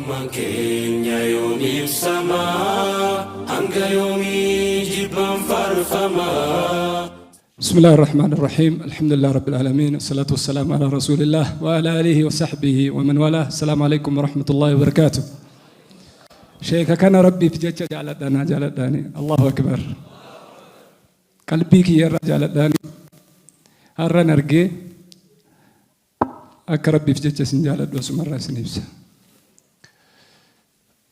Eenyummaan keenya yoom ibsama? Hanga yoomii jibbaan faarfama? بسم الله الرحمن الرحيم، الحمد لله رب العالمين، والصلاة والسلام على رسول الله وعلى آله وصحبه ومن والاه. السلام عليكم ورحمة الله وبركاته. Sheeka kana Rabbiif jecha jaaladhanaa jaaladhaani. الله أكبر. Qalbii kiyyarraa jaaladhaani. Har'an argee akka Rabbiif jecha isin jaaladhu asumarraa isin ibsa.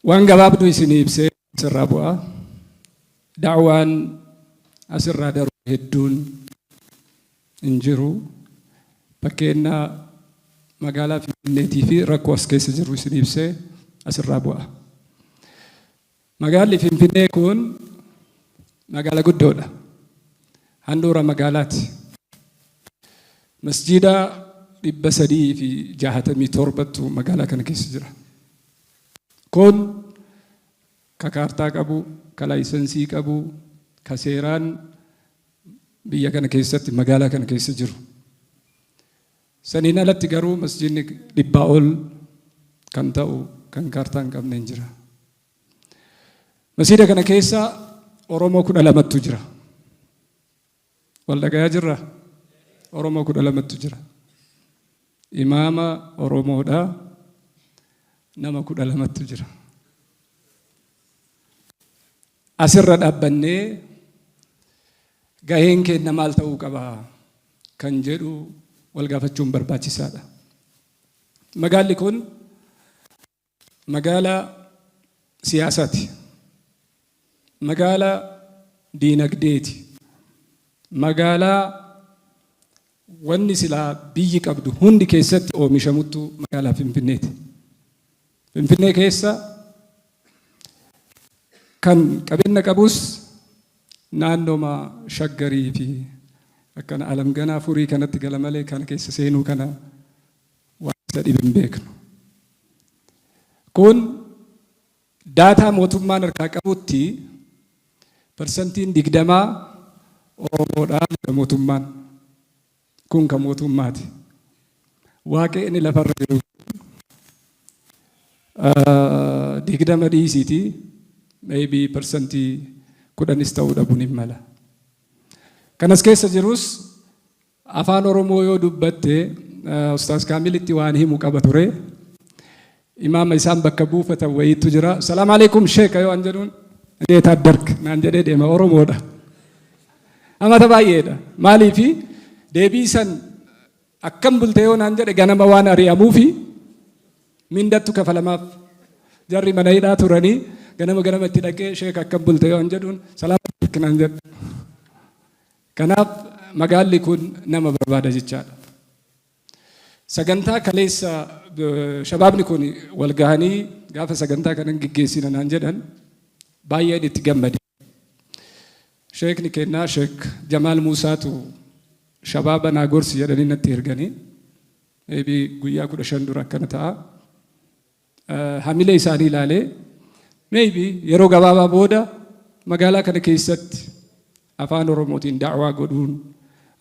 Waan gabaabduu isin ibsee asirraa bu'aa. Da'waan asirraa darbu hedduun hin jiru. Fakkeenya magaalaa Finfinneetii fi rakkoo as keessa jiru isin ibsee asirraa bu'a. Magaalli Finfinnee kun magaala guddoodha. Handhuura magaalaati. Masjiida 367tu magaalaa kana keessa jira. Kun ka kaartaa qabu, ka laayisensii qabu, ka seeraan biyya kana keessatti magaalaa kana keessa jiru. Saniin alatti garuu masjiidni 100 ol kan ta'u kan kaartaa hin qabne hin jira. Masjiida kana keessa Oromoo 12tu jira. Wal dhagayaa jirra? Oromoo 12tu jira. Imaama Oromoodha. Nama 12tu jira. Asirra dhaabbannee gaheen keenya maal ta'uu qaba kan jedhu wal gaafachuun barbaachisaadha. Magaalli kun magaala siyaasaati. Magaala diinagdeeti. Magaalaa wanni silaa biyyi qabdu hundi keessatti oomishamuttu magaalaa Finfinneeti. Finfinnee keessa kan qabeenya qabus naannooma Shaggarii fi akkana Alamganaa Furii kanatti gala malee kana keessa seenuu kana waan isa dhibe hin beeknu. Kun data mootummaan harkaa qabutti 20% Oromoodhaa jedha mootummaan. Kun kan mootummaati. Waaqni lafarra jiru 20 dhiisiiti, maybe 10%s ta'uu dhabuun hin mala. Kanas keessa jirus afaan Oromoo yoo dubbatte Ustaaz Kaamilitti waan himu qaba ture. Imaama isaan bakka buufatan wayiitu jira. "سلام عليكم sheeka" yoo an jedhuun, "እንዴት አደርክ" naan jedhee deema. Oromoodha. Amata baay'eedha. Maaliifi deebii san akkam bulte yoo naan jedhe ganama waan ari'amuufi mindattu kafalamaaf. Jarri mana hidhaa turanii ganama ganama itti dhaqee, "Sheeka, akkam bulte?" yoo an jedhuun, "سلام عليكم" naan jedhu. Kanaaf magaalli kun nama barbaada jechaadha. Sagantaa kaleessa shabaabni kun wal gahanii gaafa sagantaa kana geggeessina naan jedhan baay'een itti gammade. Sheekni kennaa Sheek Jamaal Muusaatu shabaaba naa gorsi jedhanii natti erganii, maybe guyyaa 15 dura akkana ta'a. Hamilee isaanii ilaalee maybe yeroo gabaabaa booda magaalaa kana keessatti afaan Oromootiin da'waa godhuun,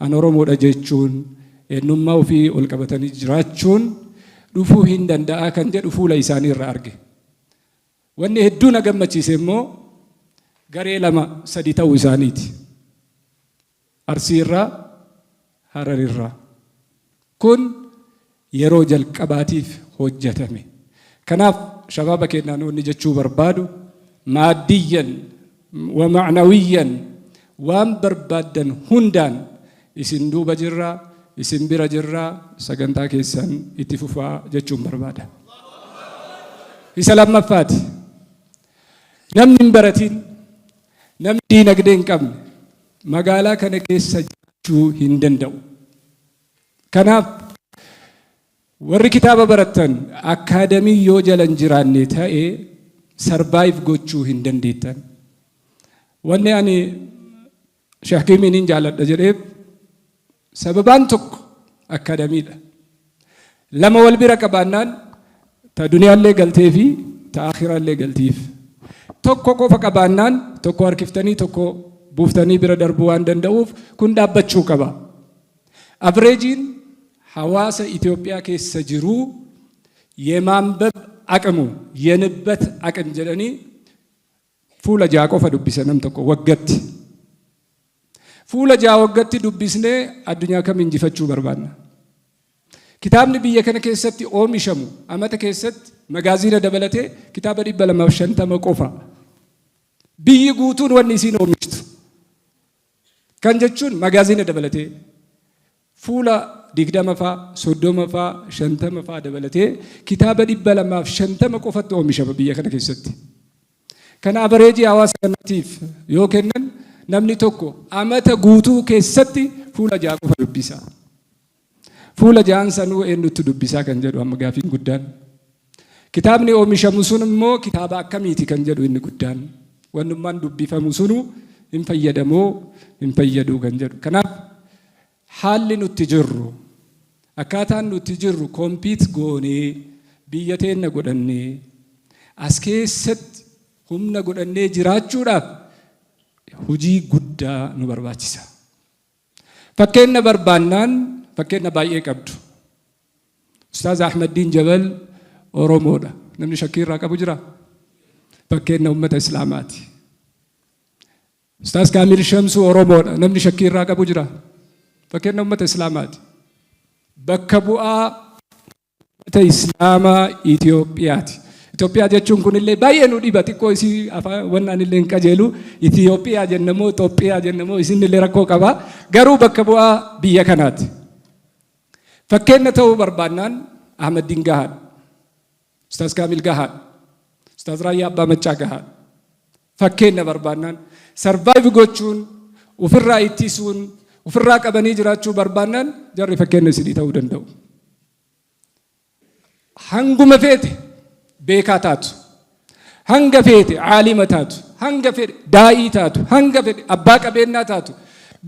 an Oromoodha jechuun, eenyummaa ofii ol qabatanii jiraachuun dhufuu hin danda'a kan jedhu fuula isaanii irraa arge. Wanni hedduu na gammachiise immoo garee lama sadi ta'uu isaaniiti. Arsii irraa, Harar irraa. Kun yeroo jalqabaatiif hojjetame. Kanaaf shabaaba keenyaan wanni jechuu barbaadu, ماديا ومعنويا waan barbaaddan hundaan isin duuba jirra, isin bira jirra, sagantaa keessan itti fufaa jechuun barbaada. Isa lammaffaati. Namni hin baratin, namni diinagdee hin qabne magaalaa kana keessa jiraachuu hin danda'u. Kanaaf warri kitaaba barattan akaadamii yoo jala hin jiraanne ta'e survive gochuu hin dandeettan. Wanni ani Sheekimiin jaaladha jedheef sababaan tokko akaadamiidha. Lama wal bira qabaannaan ta duniyaallee galtee fi ta akhiraallee galtiif. Tokko qofa qabaannaan tokko harkiftanii tokko buuftanii bira darbuu waan danda'uuf kun dhaabbachuu qaba. Average iin hawaasa Itoophiyaa keessa jiruu የማንበብ አቅሙ የንበት አቅም jedhanii fuula 6 qofa dubbisa nam tokko waggatti. Fuula 6 waggatti dubbisnee addunyaa kam injifachuu barbaanna? Kitaabni biyya kana keessatti oomishamu amata keessatti magaaziina dabalatee kitaaba 250 qofa. Biyyi guutuun wanni isiin oomishtu. Kan jechuun magaaziina dabalatee fuula 20 faa, 30 faa, 50 faa dabalatee kitaaba 250 qofatti oomishama biyya kana keessatti. Kana average hawaasa kanaatiif yoo kennan, namni tokko amata guutuu keessatti fuula 6 qofa dubbisa. Fuula 6n sanuu eenyutti dubbisaa kan jedhu amma gaafiin guddaan. Kitaabni oomishamu sun immoo kitaaba akkamiiti kan jedhu inni guddaan. Wannummaan dubbifamu sunu hin fayyadamoo hin fayyaduu kan jedhu. Kanaaf haalli nutti jirru, akkaataan nutti jirru, compete goonee biyya teenna godhannee as keessatti humna godhannee jiraachuudhaaf hojii guddaa nu barbaachisa. Fakkeenya barbaannaan fakkeenya baay'ee qabdu. Ustaaz Ahmaddiin Jabal Oromoodha. Namni shakkii irraa qabu jira? Fakkeenya uummata Islaamaati. Ustaaz Kaamil Shamsuu Oromoodha. Namni shakkii irraa qabu jira? Fakkeenya uummata Islaamaati. Bakka bu'aa uummata Islaamaa Itoophiyaati. Itoophiyaa jechuun kunillee baay'ee nu dhiba, xiqqoo isii afaan wannaan illee hin qajeelu. Itoophiyaa jennamoo Itoophiyaa jennamoo isinillee rakkoo qaba. Garuu bakka bu'aa biyya kanaati. Fakkeenya ta'uu barbaannaan Ahmaddiin gahaadha. Ustaaz Kaamil gahaadha. Ustaaz Raayyaa Abbaa Maccaa gahaadha. Fakkeenya barbaannaan, survive gochuun, ofirraa ittisuun, ofirraa qabanii jiraachuu barbaannaan jarri fakkeenya isinii ta'uu danda'u. Hanguma feete beekaa taatu, hanga feete caalima taatu, hanga fedhe daa'ii taatu, hanga fedhe abbaa qabeenyaa taatu,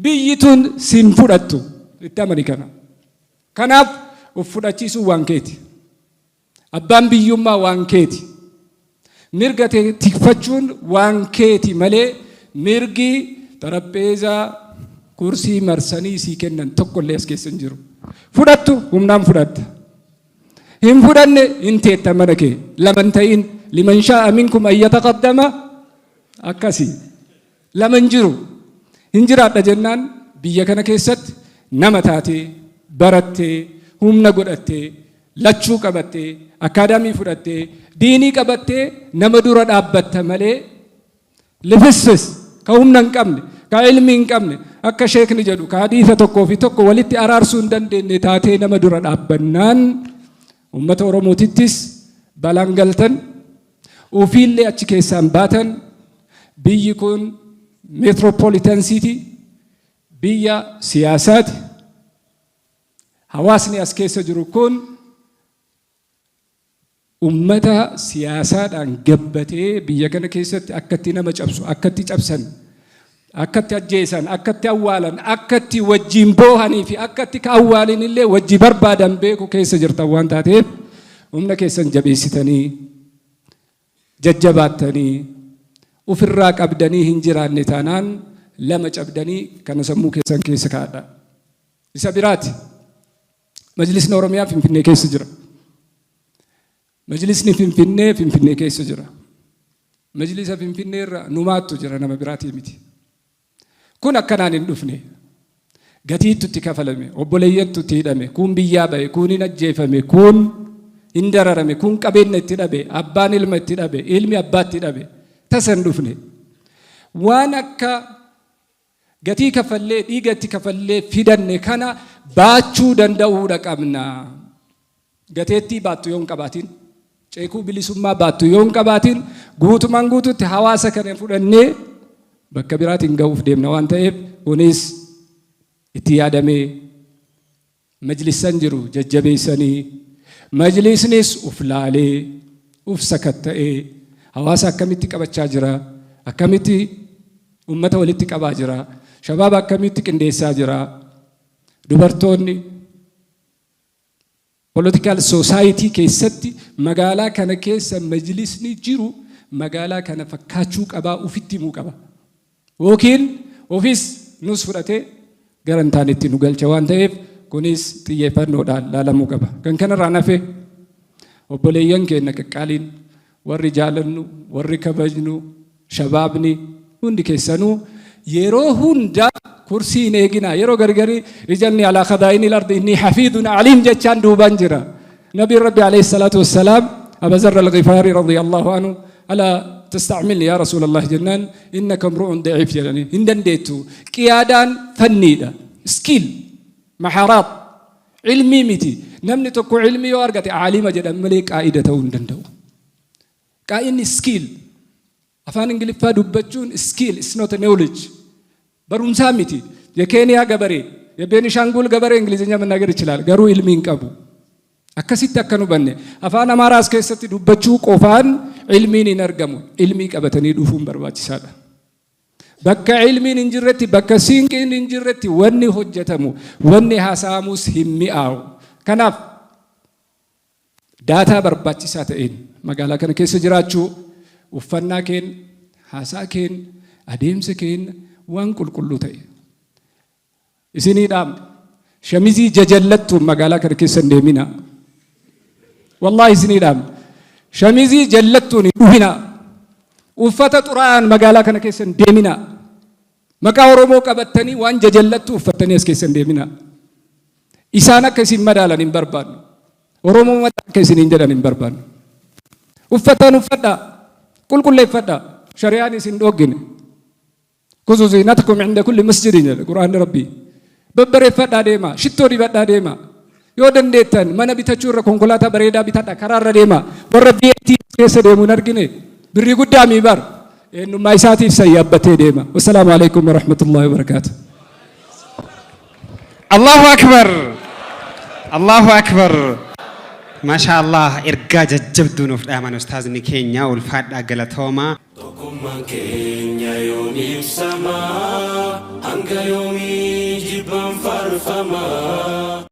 biyyi tun sin fudhattu, itti amani kana. Kanaaf of fudhachiisuun waan keeti. Abbaan biyyummaa waan keeti. Mirga tikfachuun waan keeti malee mirgi xarapheezaa kursii marsanii sii kennan tokkollee as keessa hin jiru. Fudhattu humnaan fudhatta. Hin fudhanne hin teetta mana kee. Laman ta'in لمن شاء منكم أن يتقدم akkasii. Lama hin jiru. Hin jiraadha jennaan biyya kana keessatti nama taatee, barattee, humna godhattee, lachuu qabattee, akaadaamii fudhattee, diinii qabattee nama dura dhaabbatta malee, lifisfis ka humna hin qabne, ka ilmi hin qabne, akka sheekni jedhu, ka hadiisa tokkoo fi tokko walitti araarsuu hin dandeenye taatee nama dura dhaabbannaan, uummata Oromootittis balaan galtan, ofiillee achi keessaan baatan. Biyyi kun metropolitan city, biyya siyaasaati. Hawaasni as keessa jiru kun ummata siyaasaadhaan gabbatee biyya kana keessatti akkatti nama cabsu, akkatti cabsan, akkatti ajjeesan, akkatti awwaalan, akkatti wajjiin boohanii fi akkatti ka awwaalin illee wajji barbaadan beeku keessa jirtan waan taateef, humna keessan jabeessitanii, jajjabaattanii ofirraa qabdanii hin jiraanne taanaan lama cabdanii kana sammuu keessan keessa kaa'adha. Isa biraati. Majlisni Oromiyaa Finfinnee keessa jira. Majlisni Finfinnee Finfinnee keessa jira. Majlisa Finfinnee irra numaattu jira, nama biraatii miti. Kun akkanaan hin dhufne. Gatiittu itti kafalame, obboleeyyantu itti hidhame, kun biyyaa ba'e, kun hin ajjeefame, kun hin dararame, kun qabeenya itti dhabe, abbaan ilma itti dhabe, ilmi abbaa itti dhabe. Tasa hin dhufne. Waan akka gatii kafallee, dhiiga itti kafallee fidanne kana baachuu danda'uudha qabna. Gateettii baattu yoo hin qabaatin, ceekuu bilisummaa baattu yoo hin qabaatin, guutumaan guututti hawaasa kana fudhannee bakka biraatiin ga'uuf deemna waan ta'eef, kunis itti yaadamee majlisan jiru jajjabeessanii, majlisnis uf laalee uf sakatta'ee, hawaasa akkamitti qabachaa jira, akkamitti ummata walitti qabaa jira, shabaaba akkamitti qindeessaa jira, dubartoonni political society keessatti magaalaa kana keessa majlisni jiru magaalaa kana fakkaachuu qabaa, ufitti himuu qaba. Yookiin ofis nus fudhatee gara hin taanetti nu galcha waan ta'eef, kunis xiyyeeffannoodhaan laalamuu qaba. Kan kanarraa nafe Obboleeyyan keenya qaqqaaliin, warri jaalannu, warri kabajnu, shabaabni hundi keessanuu yeroo hunda kursii hin eeginaa. Yeroo gargarii اجعلني على خزائن الأرض إني حفيظ عليم jechaan duubaan jira. Nabiin Rabbi عليه الصلاة والسلام Aba Zarra al-Ghifaari رضي الله عنه ألا تستعملني يا رسول الله jennaan إنك امرؤ ضعيف jedhanii hin dandeettu. Qiyaadaan fanniidha. Skill, مهارات, ilmii miti. Namni tokko ilmii yoo argate aalima jedhan malee qaa'ida ta'uu hin danda'u. Qaa'inni skill. Afaan Ingiliffaa dubbachuun skill, it's not a knowledge. Barumsaa miti. የኬንያ ገበሬ የቤኒሻንጉል ገበሬ እንግሊዝኛ መናገር ይችላል garuu ilmii hin qabu. Akkasitti akka nu banne afaan Amaaraas keessatti dubbachuu qofaan ilmiin hin argamu. Ilmii qabatanii dhufuun barbaachisaadha. Bakka ilmiin hin jirretti, bakka siinqiin hin jirretti wanni hojjetamu, wanni haasa'amus hin mi'aawu. Kanaaf daataa barbaachisaa ta'een magaalaa kana keessa jiraachuu, uffannaa keenya, haasaa keenya, adeemsa keenya waan qulqulluu ta'e. Isinii dhaamna. Shamizii jajallattuun magaalaa kana keessa hin deemina. Wallaahi isinii dhaamna. Shamizii jallattuun hin dhufina. Uffata xuraa'aan magaalaa kana keessa hin deemina. Maqaa Oromoo qabattanii waan jajallattu uffattanii as keessa hin deemina. Isaan akka isin madaalan hin barbaannu. Oromoo mataa akka isin hin jedhan hin barbaannu. Uffataan uffadhaa. Qulqulleeffadhaa. Shari'aan isin dhoggine. خذوا زينتكم عند كل مسجد jedha Quraanni Rabbii. Babbareeffadhaa deema. Shittoo dibadhaa deema. Yoo dandeettan mana bitachuu irra konkolaataa bareedaa bitadhaa karaarra deema. Warra VAT keessa deemu hin argine. Birrii guddaa mii bar. Eenyummaa isaatiif san yaabbatee deema. والسلام عليكم ورحمة الله وبركاته. الله أكبر, الله أكبر, maashaa Allah. Ergaa jajjabduu nuuf dhaaman ustaazni keenya, ulfaadhaa, galatoomaa. Tokkummaan keenya yoom ibsamaa? Hanga yoomii jibbaan faarfamaa?